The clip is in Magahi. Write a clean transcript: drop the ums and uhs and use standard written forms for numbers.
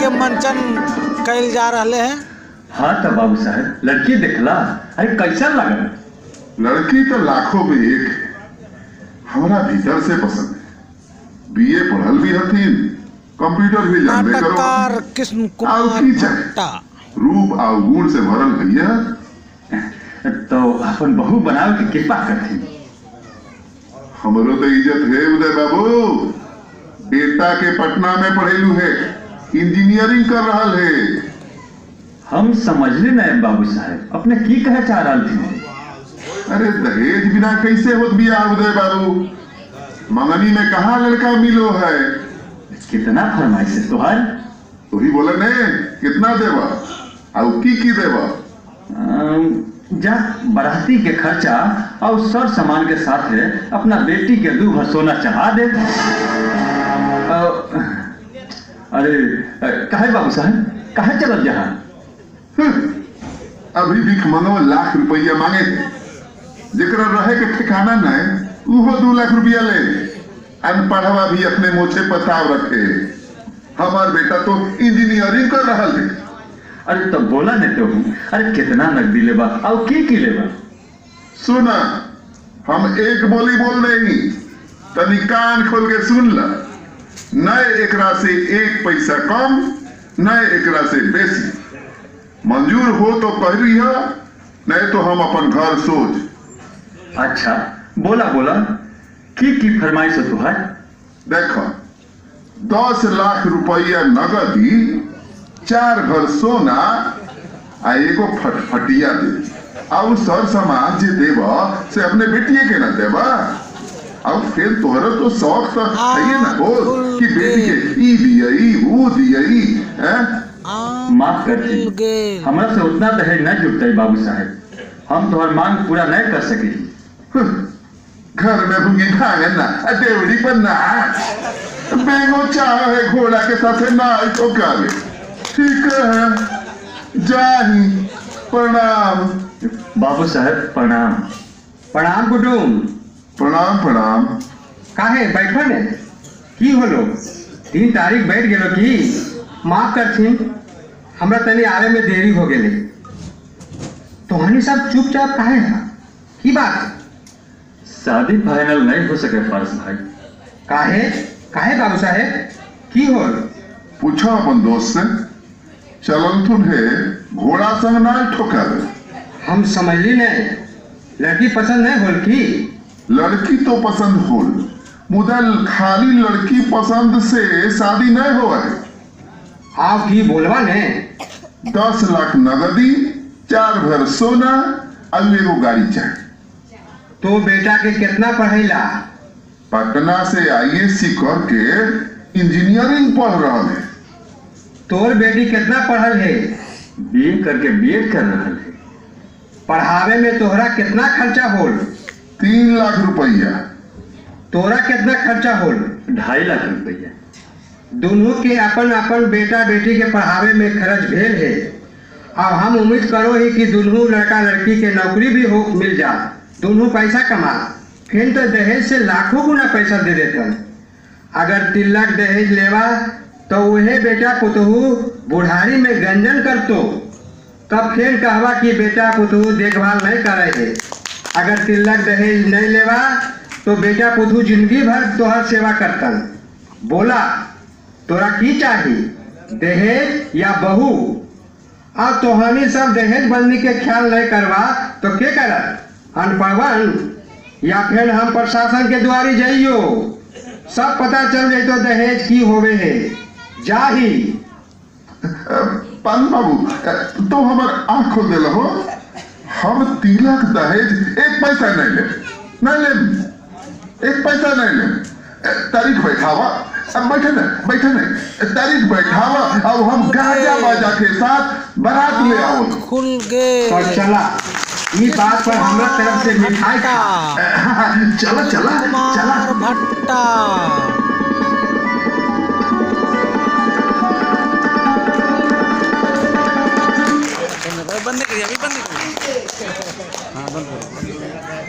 के मंचन कैल जा रहले हैं। हाँ तो बाबू साहब, लड़की देखला, अरे कैसा लगल? लड़की तो लाखों में एक है, हमरा भीतर से पसंद है। बीए पढ़ल भी हथिन, कंप्यूटर भी जानबे करो। नाटककार कृष्ण कुमार और की चाहे? भट्टा। रूप और गुण से भरल भैया। तो अपन बहू बनावे के कृपा करथिन। हमरो तो इज्जत है उदय बाबू। बेटा के पटना में पढ़ेलू है, इंजीनियरिंग कर रहा है। हम समझले नहीं बाबू साहब, अपने की कहे चाह रहा थी? अरे दहेज बिना कैसे होत बियाह उदय बाबू? मंगनी में कहाँ लड़का मिलो है? कितना फरमाइश है तुहार? तू ही बोले ने, कितना देवा और की देवा? जा बराती के खर्चा और सर सामान के साथ है अपना बेटी के 2 भर सोना चढ़ा दे। अरे काहे बाबू साहब, काहे चलल जहाँ? अभी भी मनो लाख रुपया मांगे, जेकरा रहे के ठिकाना नहीं उहो 2 लाख रुपया ले। अनपढ़वा भी अपने मोछे पताव रखे। हमार बेटा तो इंजीनियरिंग कर रहा है। अरे तो बोला नहीं तो हूँ, अरे कितना नकदी लेबा और की लेबा? सुना, हम एक बोली बोल रही, तनी कान खोल के सुन ला। न एकरा से 1 पैसा कम, न एकरा से बेसी। मंजूर हो तो कह रही है, नहीं तो हम अपन घर सोच। अच्छा बोला बोला, की फरमाइश हो तुहार? देखो, 10 लाख रुपया नगदी, 4 भर सोना आ एगो फटफटिया दे। और सर सामान जे देब से अपने बेटिए के ना देबा। और फिर तोहरा तो शौक तो है ना हो कि बेटी के ई दियई ऊ दियई हैं? माफ कर दी, हमरा से उतना दहेज न जुटते बाबू साहब, हम तोहर मांग पूरा नहीं कर सके। घर में भूंगी भांगे ना, देवड़ी पर ना बेगो चाह है घोड़ा के साथ ना तो करे। ठीक है, जाही, प्रणाम बाबू साहब। प्रणाम। प्रणाम कुटुम। प्रणाम प्रणाम। काहे बैठो ने, की होलो? 3 तारीख बैठ गेलो की? माफ करथिन, हमरा तनी आवे में देरी हो गेले। तोहनी सब चुपचाप काहे है, की बात? शादी फाइनल नहीं हो सके पारस भाई। काहे काहे बाबू साहेब, की होल? पूछो अपन दोस्त से, चलन थुन है घोड़ा संग ना ठोकर। हम समझली नहीं, लड़की पसंद नहीं होल की? लड़की तो पसंद होल, मुदा खाली लड़की पसंद से शादी नहीं हो है। आप की बोलवा ने? 10 लाख नगदी, 4 भर सोना और एगो गाड़ी चाहे। तो बेटा के कितना पढ़ेला? पटना से ISc करके इंजीनियरिंग पढ़ रहा है। तोर बेटी कितना पढ़ल है? बीए करके बीएड कर रहा है। पढ़ावे में तोहरा कितना खर्चा होल? 3 लाख रुपया। तोरा कितना खर्चा होल? 2.5 लाख रुपया। दोनों के अपन अपन बेटा बेटी के पढ़ावे में खर्च भेल है। अब हम उम्मीद करो ही कि दोनों लड़का लड़की के नौकरी भी हो मिल जा, दोनों पैसा कमा, फिर तो दहेज से लाखों गुना पैसा दे देता। अगर तिलक दहेज लेवा तो वह बेटा पुतहू बुढ़ारी में गंजन कर तो तब फिर कहवा कि बेटा पुतहू देखभाल नहीं करे है। अगर तिलक दहेज नहीं लेवा तो बेटा पुतहू जिंदगी भर तोहर सेवा करतन। बोला तोरा की चाही, दहेज या बहू? अब तोहनी सब दहेज बदली के ख्याल नहीं करवा तो के करत? अनपढ़वन या फिर हम प्रशासन के द्वारी जाइयो, सब पता चल जाए तो दहेज की होवे है। जाही पान बाबू, तो हमार आँख खोल देला हो। हम तिलक दहेज 1 पैसा नहीं ले, नहीं ले, 1 पैसा नहीं ले। तारीख बैठावा, अब बैठे न, बैठे न, तारीख बैठावा। अब हम गाजा बाजा के साथ बारात ले आओ। खुल गए और चला ये बात पर हमरा तरफ से मिठाई खा। चला चला चला भट्टा। बंद करिए, अभी बंद करिए। हाँ बंद करो।